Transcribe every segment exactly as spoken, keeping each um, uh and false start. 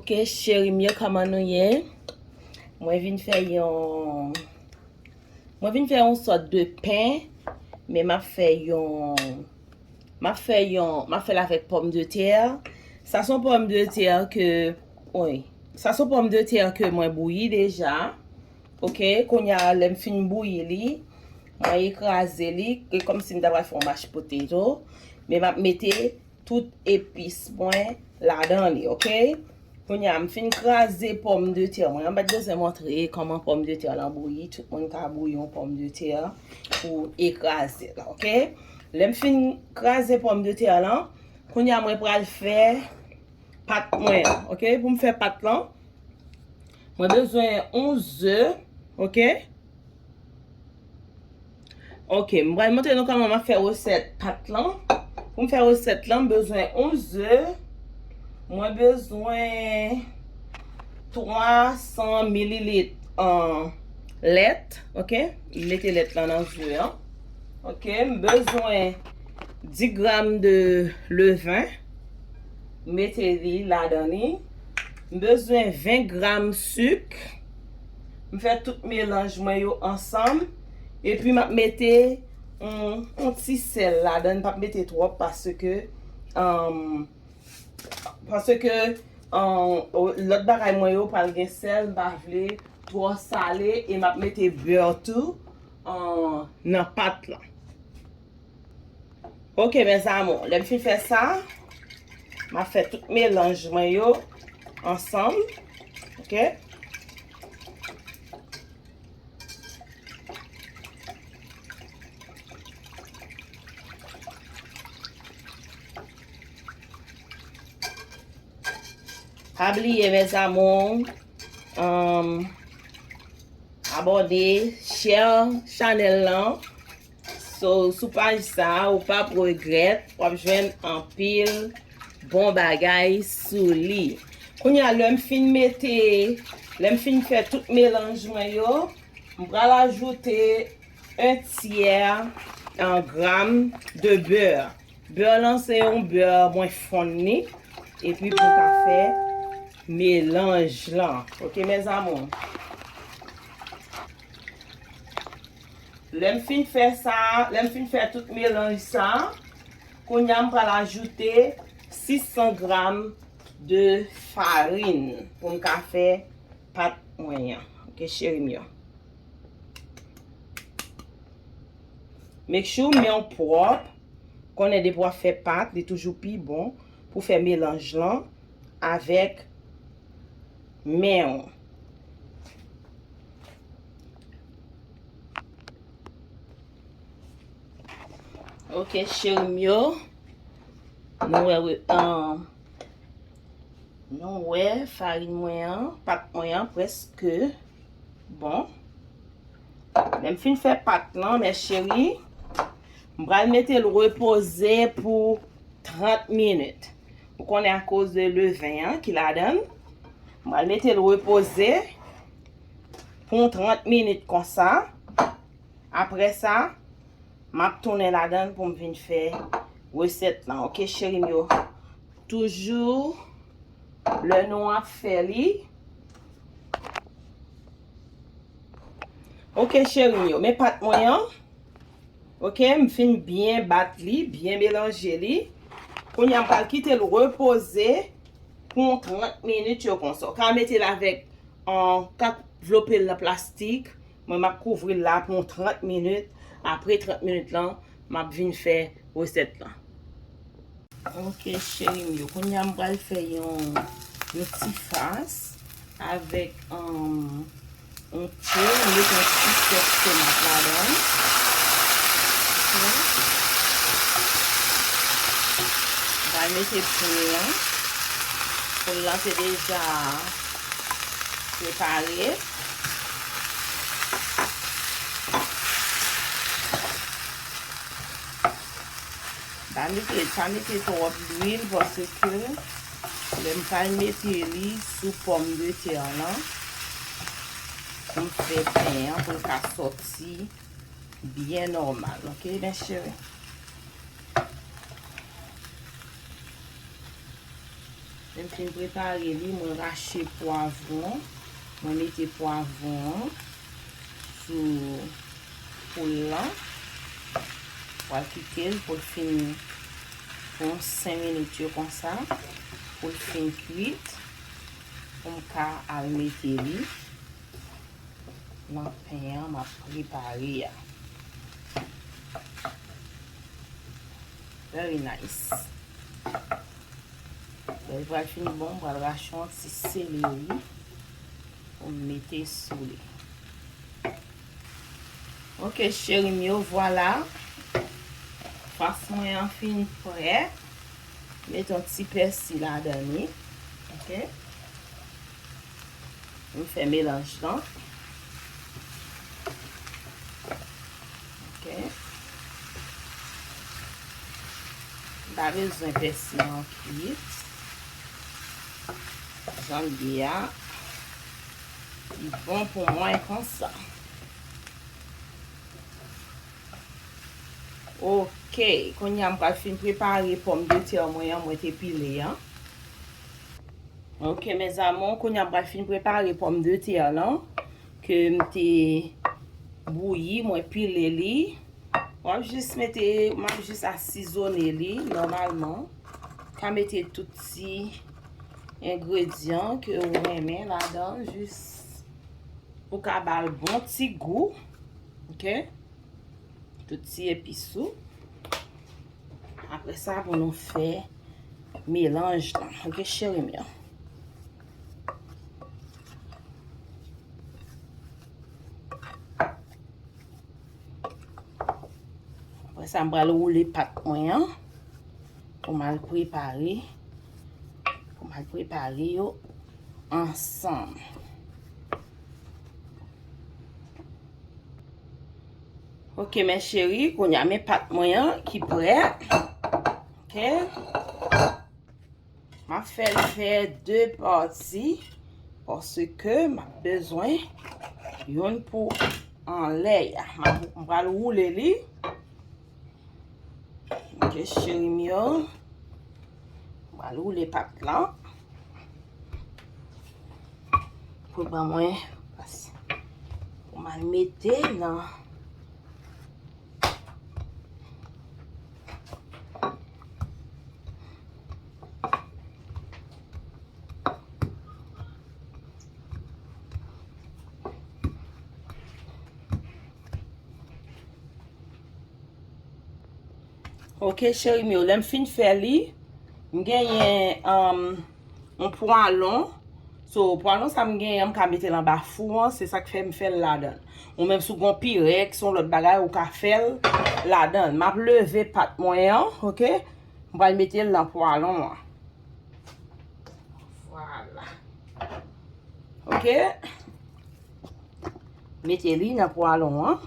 Ok, cheri m yo, kòman nou ye? Mwen vin fè yon, mwen vin fè yon sòt de pen, men m ap fè yon, m ap fè yon, m ap fè l avèk pòmdetè. Sa se yon pòmdetè ke, wi, sa se yon pòmdetè ke mwen bouyi deja. Ok, kounye a, lè m fin bouyi li, mwen ekraze li, e kòmsi m ta pral fè yon mashed potato, men m ap mete tout epis mwen ladan li, ok? Kounye a, m fin kraze pòmdetè mwen. M pa t bezwen montre kòman pòmdetè lan bouyi. Tout moun ka bouyi yon pòmdetè pou ekraze l, ok? Lè m fin kraze pòmdetè lan, kounye a, mwen pral fè pat mwen an, ok? Pou m fè pat lan, mwen bezwen yon ze, ok? Ok, m pral montre nou kòman m ap fè resèt pat lan. Pou m fè resèt lan, m bezwen yon ze. Mwen bezwen twa san mililit an lèt, ok? M mete lèt lan nan ze an. Ok, m bezwen dis gram de levain. M mete li ladan li. M bezwen ven gram sik. M fè tout melanj mwen yo ansanm. Epi m ap mete yon, yon ti sèl ladan. M p ap mete twòp paske, um, paske, um, lòt bagay mwen yo pral gen sèl. M pa vle twò sale e m ap mete bè tou, um, nan pat lan. Ok, mes amours, lè m fin fè sa, m ap fè tout melanj mwen yo ansanm. Ok? Pa bliye, mes amours, um, abòne, share chanèl lan. So, sou paj sa a, ou p ap regrèt, w ap jwenn anpil bon bagay sou li. Kounye a, lè m fin mete, lè m fin fè tout melanj mwen yo, m pral ajoute un tiers, euh, gram de bè. Bè lan se yon bè mwen fonn li, epi pou m ka fè melanj lan. Ok, mes amours. Lè m fin fè sa, lè m fin fè tout melanj sa, kounye a m pral ajoute sis san gram de farin pou m ka fè pat mwen an. Ok, cheri m yo. Make sure men w pwòp. Konnen depi w ap fè pat, li toujou pi bon pou fè melanj lan avèk men w. Ok, cheri m yo. Nou wè, wè, um, nou wè farin mwen an, pat mwen an prèske bon. Lè m fin fè pat lan, mes chéris, m pral mete l repoze pou trant minit. Ou konnen akoz de levain an ki ladan l. M pral mete l repoze pou trant minit konsa. Apre sa, m ap tounen ladan l pou m vin fè resèt lan. Ok, cheri m yo. Toujou, lè nou ap fè li. Ok, cheri m yo. Men pat mwen an. Ok, m fin byen bat li, byen melanje li. Kounye a, m pral kite l repoze pou trant minit yo konsa. Ou ka mete l avèk, an, ka vlope l nan plastik. Mwen, m ap kouvri l la pou trant minit. Apre trant minit lan, m ap vin fè resèt lan. Ok, cheri m yo. Kounye a, m pral fè yon, yon ti fas avèk, um, yon te, m mete yon ti sòs tomat ladan l. Ok. M pral mete poul lan. Poul lan te deja prepare. Pa mete, pa mete twòp lwil paske lè m pral mete li sou pòmdetè lan pou m fè pen an, pou l ka sòti byen nòmal. Ok, mes chéris? Lè m fin prepare li, mwen rache pwavwon. Mwen mete pwavwon an sou poul lan. Pral kite l pou l fin pou yon senk minit yo konsa. Pou l fin kwit. Pou m ka al mete li nan pen an m ap prepare a. Very nice. Lè l pral fin bon, m pral rache yon ti seleri pou m mete sou li. Ok, cheri m yo, vwala. Fas mwen an fin prè. Mete yon ti pèsi ladan li. Ok. M fè melanj lan. Ok. M pa bezwen pèsi an kwit. Jan l ye a, li bon pou mwen konsa. Ok, kounye a m pral fin prepare pòmdetè mwen an, mwen te pile an. Ok, mes amours, kounye a m pral fin prepare pòmdetè lan ke m te bouyi, mwen pile li. W ap jis mete, m ap jis asizone li nòmalman. Ka mete tout ti engredyan ke ou renmen ladan, jis pou ka ba l bon ti gou. Ok? Tout ti epis ou. Apre sa, pou nou fè melanj lan. Ok, cheri m yo. Apre sa, m pral woule pat mwen an. Pou m al prepare. Pou m al prepare yo ansanm. Ok, mes chéris, kounye a men pat mwen an ki prè. Ok. M ap fè l fè de pati paske m ap bezwen youn pou anlè a. M ap, m pral woule li. Ok, cheri m yo. M pral woule pat lan. Pou ban mwen, pou m al mete nan. Ok, cheri m yo, lè m fin fè li, m genyen, um, yon pwalon. So, pwalon sa m genyen, m ka mete l anba fou an, se sa k fè m fè l ladan l. Ou menm si w gen yon pirèks, yon lòt bagay, ou ka fè l ladan l. M ap leve pat mwen an, ok? M pral mete l nan pwalon an. Vwala. Ok? Mete li nan pwalon an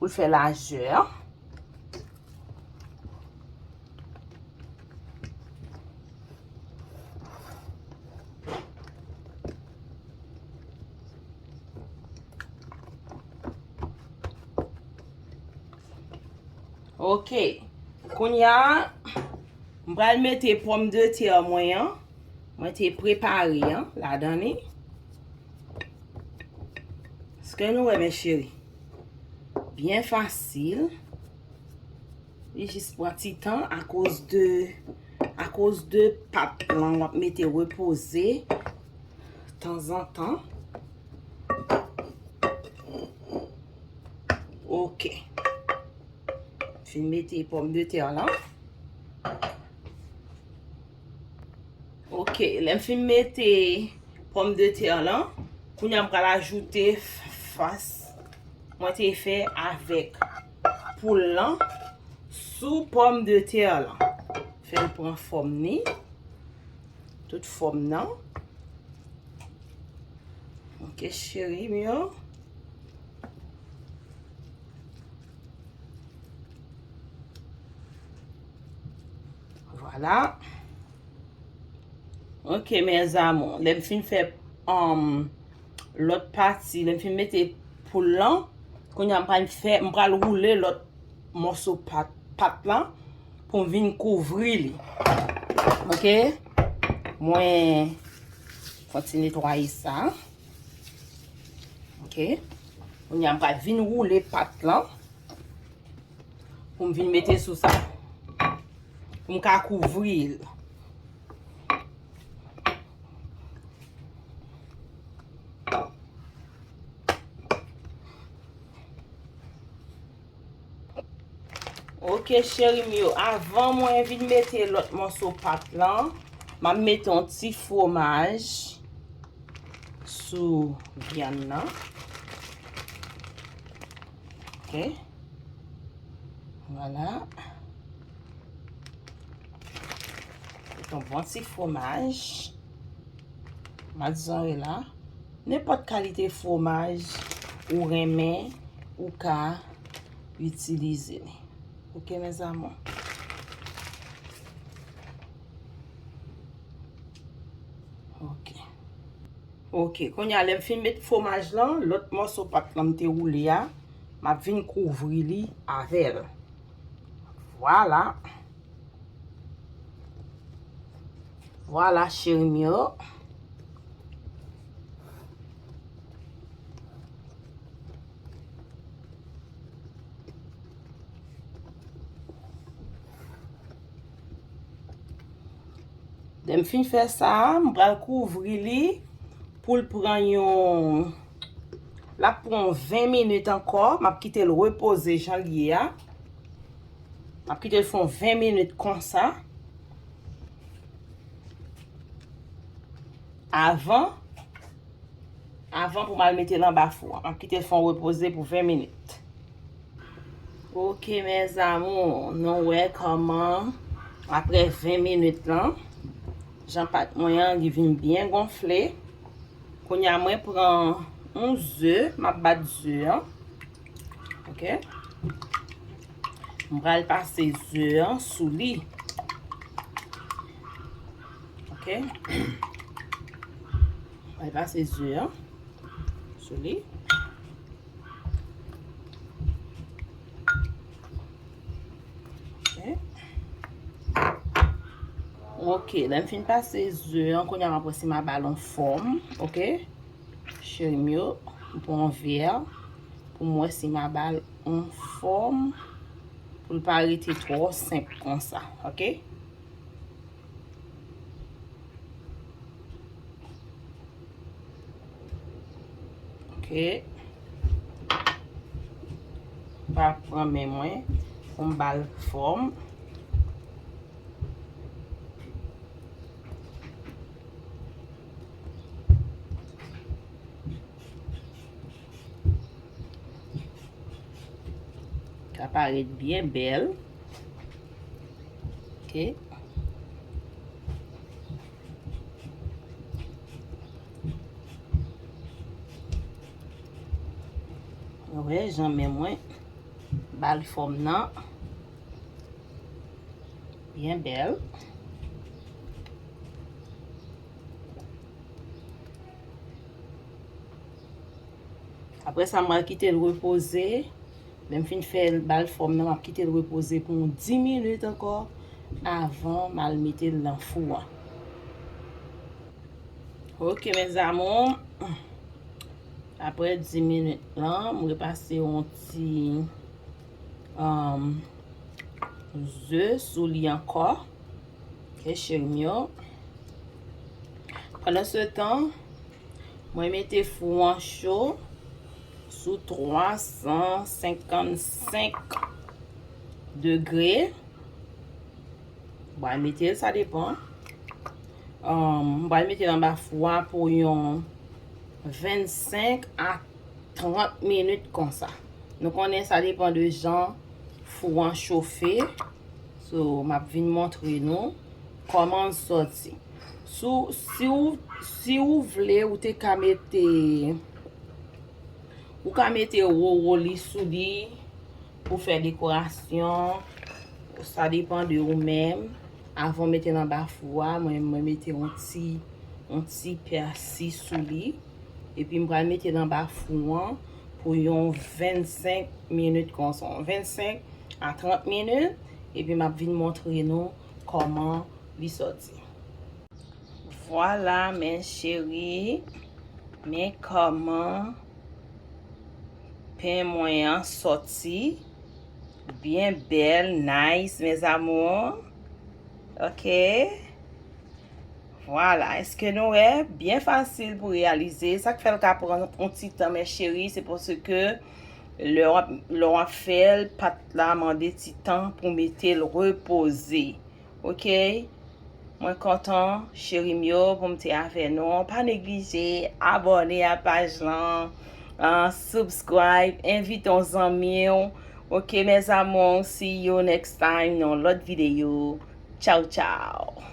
pou l fè lajè. Ok. Kounye a, m pral mete pòmdetè mwen an, mwen te prepare an, ladan li. Èske nou wè, mes chéris? Byen fasil. Li jis pran ti tan akoz de, akoz de pat lan w ap mete repoze tanzantan. Ok. Fin mete pòmdetè lan. Ok, lè m fin mete pòmdetè lan, kounye a m pral ajoute fas mwen te fè avèk poul lan sou pòmdetè lan. Fè l pran fòm ni, tout fòm nan. Ok, cheri m yo. Vwala. Ok, mes amours. Lè m fin fè, um, lòt pati, lè m fin mete poul lan, kounye a m pral fè, m pral woule lòt mòso pat, pat lan pou m vin kouvri li. Ok? Mwen fè yon ti netwaye sa. Ok. Kounye a m pral vin woule pat lan pou m vin mete sou sa. Pou m ka kouvri l. Ok, cheri m yo, avan mwen vin mete lòt mòso pat lan, m ap mete yon ti fwomaj sou vyann nan. Ok. Vwala. Mete yon bon ti fwomaj. Mozzarella. Nenpòt kalite fwomaj ou renmen, ou ka itilize li. Ok, mes amours. Ok. Ok, kounye a lè m fin met fwomaj lan, lòt mòso pat lan m te woule a, m ap vin kouvri li avè l. Vwala. Vwala, cheri m yo. Lè m fin fè sa, m pral kouvri li pou l pran yon, l ap pran yon ven minit ankò. M ap kite l repoze jan l ye a. M ap kite l fè yon ven minit konsa. Avan, avan pou m al mete l anba fou a. M ap kite l fè yon repoze pou ven minit. Ok, mes amours, nou wè kòman, aprè ven minit lan, jan pat mwen an, li vin byen gonfle. Kounye a, mwen pran yon ze, m ap bat ze an. Ok. M pral pase ze an sou li. Ok. M pral pase ze an sou li. Ok. Ok, lè m fin pase ze an, kounye a m ap wè si m a ba l yon fòm, ok? Cheri m yo, m pran yon vè pou m wè si m a ba l yon fòm, pou l pa rete twò senp konsa, ok? Ok. Pa pran men mwen pou m ba l fòm. Ka parèt byen bèl. Ok. Wè, jan men mwen ba l fòm nan. Byen bèl. Apre sa, m pral kite l repoze. Lè m fin fè l, ba l fòm nan, m ap kite l repoze pou yon dis minit ankò avan m al mete l nan fou a. Ok, mes amours. Apre dis minit lan, m repase yon ti, um, ze sou li ankò. Ok, cheri m yo. Pandan se tan, mwen mete fou an cho sou twa san senkannsenk degre. M pral mete l, sa depan. Um, m pral mete l anba fou a pou yon vennsenk a trant minit konsa. Nou konnen sa depan de jan fou an chofe. So, m ap vin montre nou kòman l sòti. Si w, si w, si w vle, ou te ka mete, ou ka mete wowoli sou li pou fè dekorasyon. Sa depan de ou menm. Avan w mete l anba fou a, mwen, mwen mete yon ti, yon ti pèsi sou li. Epi m pral mete l anba fou an pou yon vennsenk minit konsa. Vennsenk a trant minit. Epi m ap vin montre nou kòman li sòti. Vwala, men cheri, men kòman pen mwen an sòti. Byen bèl, nice, mes amours. Ok. Vwala, èske nou wè? Byen fasil pou reyalize. Sa k fè l ka pran yon ti tan, men cheri, se paske lè w ap, lè w ap fè l, pat la mande ti tan pou mete l repoze. Ok? Mwen kontan, cheri m yo, pou m te avè nou. Pa neglije abòne a paj lan, ah, subscribe, envite yon zanmi w. Ok, mes amours, see you next time nan yon lòt videyo. Tchao, tchao.